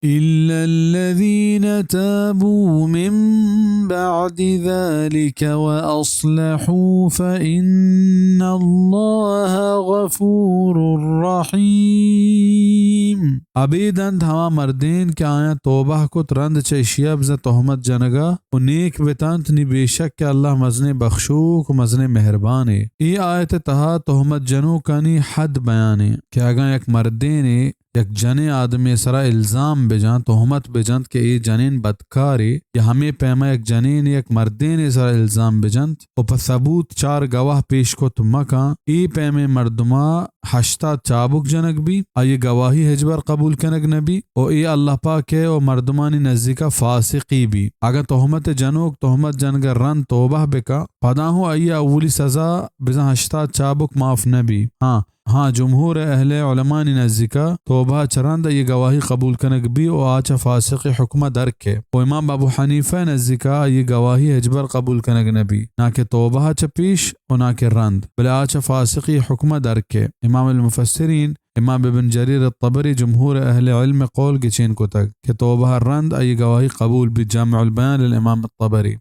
إلا الذين تابوا من بعد ذلك وأصلحوا فإن الله غفور رحيم۔ ابید انت ہما مردین کہ آیاں توبہ کت رند چہ اشیا بزاں تہمت جنگا و نیک بتنت، نی بے شک کہ اللہ مزنیں بخشوک و مزنیں مہربانے۔ اے آیت تہا تہمت جنوکانی حد بیانے کہ اگاں یک مردینے یک جنیں آدمے سرا الزام بجنت، تہمت بجنت کہ اے جنین بدکارے، یا ہمے پیما یک جنینے یک مردینے سرا الزام بجنت و پہ ثبوت چار گواہ پیش کت مکن، اے پیمیں مردما ہشتاد چابک جنگ بی، آئی گواہی ہچبر قبول کنگ نہ بی و اے اللہ پاک ء و مردمانی نزیکا فاسقی بی۔ اگاں تہمت جنوک تہمت جنگ ء رند توبہ بکا، پدا ہوں آئی اولی سزا بزاں ہشتاد چابک معاف نہ بی۔ ہاں، ہاں، جمہور اہل علمانی نزیکا توبہ چہ رند آئی گواہی قبول کنگ بی و آ چہ فاسقی حکمہ در کے۔ و امام ابو حنیفہ نزیکا آئی گواہی ہچبر قبول کنگ نہ بی، نا کہ توبہ چہ پیش و نا کہ رند، بلے آ چہ فاسقی حکمہ در کے۔ امام المفسرین امام ابن جریر الطبری جمہور اہل علم قول گچین کتگ کہ توبہ رند آئی گواہی قبول بی، جامع البیان للامام الطبری۔